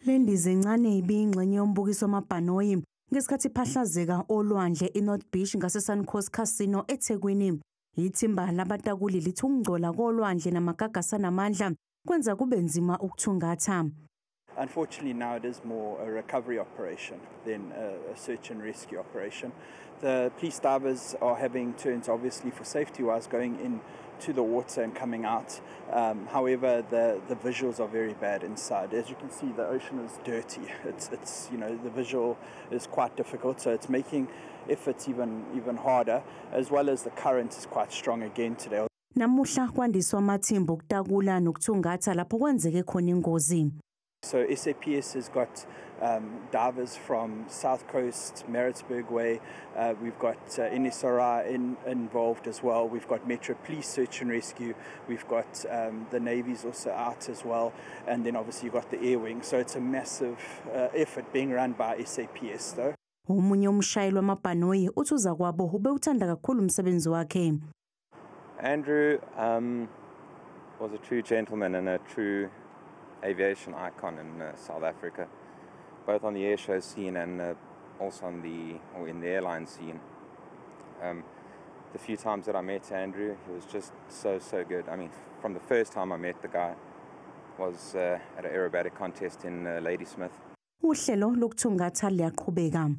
Lendiza encane ibiyingxenye yombukiso wamabhanoyi ngesikhathi iphahlazeka Olwandle eNorth Beach ngase-Suncoast Casino eThekwini. Ithimba labatakuli lithi ukungcola kolwandle namagagasa namandla kwenza kube nzima ukuthungatha. Unfortunately, now it is more a recovery operation than a search and rescue operation. The police divers are having turns, obviously, for safety-wise, going into the water and coming out. However, the visuals are very bad inside. As you can see, the ocean is dirty. It's the visual is quite difficult, so it's making efforts even harder, as well as the current is quite strong again today. Namuhla kwandiswa amathimba okutakula nokuthungatha lapho kwenzeke khona ingozi. So SAPS has got divers from South Coast, Maritzburg way. We've got NSRI involved as well. We've got Metro Police Search and Rescue. We've got the Navy's also out as well. And then obviously you've got the Air Wing. So it's a massive effort being run by SAPS though. Omunye umshayeli wamabhanoyi uthi uzakwabo ubewuthanda kakhulu umsebenzi wakhe. Andrew was a true gentleman and a true aviation icon in South Africa, both on the air show scene and also in the airline scene. The few times that I met Andrew, he was just so good. I mean, from the first time I met the guy was at an aerobatic contest in Ladysmith. Uhlelo lokuthungatha liyaqhubeka.